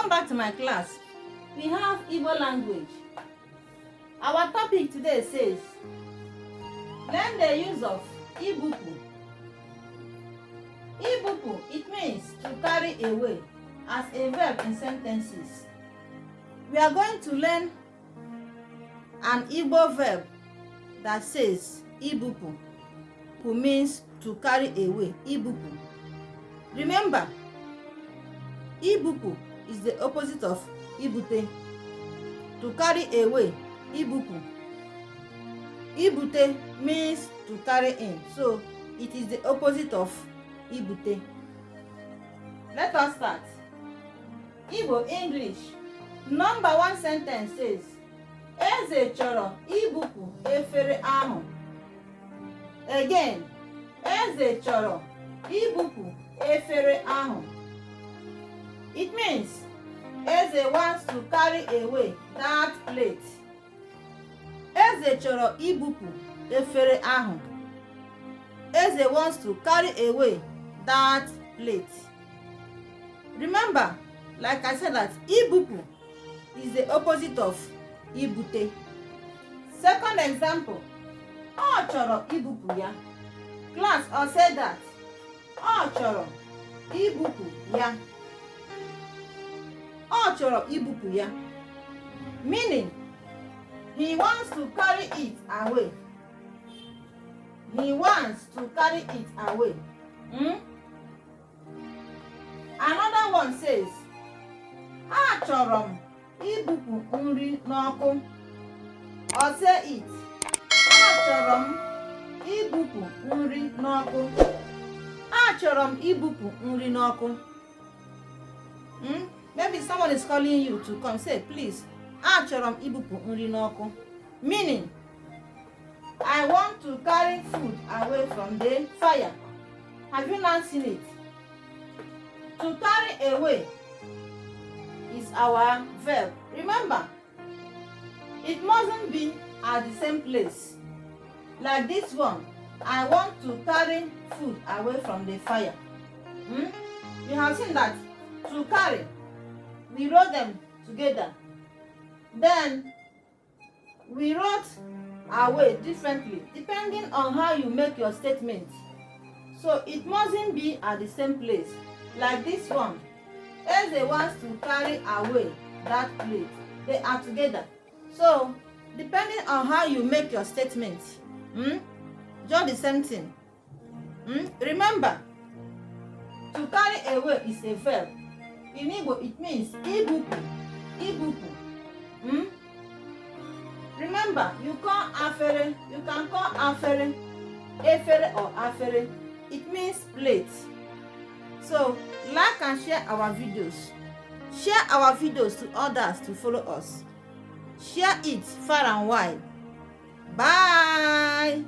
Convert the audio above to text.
Welcome back to my class. We have Igbo language. Our topic today says, learn the use of Ibupu. Ibupu, it means to carry away as a verb in sentences. We are going to learn an Igbo verb that says Ibupu, who means to carry away. Ibupu. Remember, Ibupu is the opposite of Ibute. To carry away, Ibupu. Ibute means to carry in. So, it is the opposite of Ibute. Let us start. Igbo English. Number one sentence says, Eze chọrọ ibupụ efere ahụ. Again, Eze chọrọ ibupụ efere ahụ. It means Eze wants to carry away that plate. Eze chọrọ ibupụ efere ahụ. Eze wants to carry away that plate. Remember, like I said, that ibupụ is the opposite of ibute. Second example, ọ chọrọ ibupụ ya. Class, or say that. Ọ chọrọ ibupụ ya. Ọ chọrọ ibupụ ya. Meaning, he wants to carry it away. He wants to carry it away. Another one says, achọrọ m ibupụ nri n'ọkụ. Or say it. Achọrọ m ibupụ nri n'ọkụ. Achọrọ m ibupụ nri n'ọkụ. Maybe someone is calling you to come. Say, "Please, achọrọ m ibupụ nri n'ọkụ." Meaning, I want to carry food away from the fire. Have you now seen it? To carry away is our verb. Remember, it mustn't be at the same place. Like this one, I want to carry food away from the fire. You have seen that to carry, we wrote them together. Then we wrote away differently depending on how you make your statement. So it mustn't be at the same place. Like this one, Eze wants to carry away that plate. They are together. So depending on how you make your statement, Just the same thing. Remember, to carry away is a verb. In Igbo, it means ibupụ, ibupụ. Remember, you call afere, you can call afere, efere or afere. It means plate. So, like and share our videos. Share our videos to others to follow us. Share it far and wide. Bye.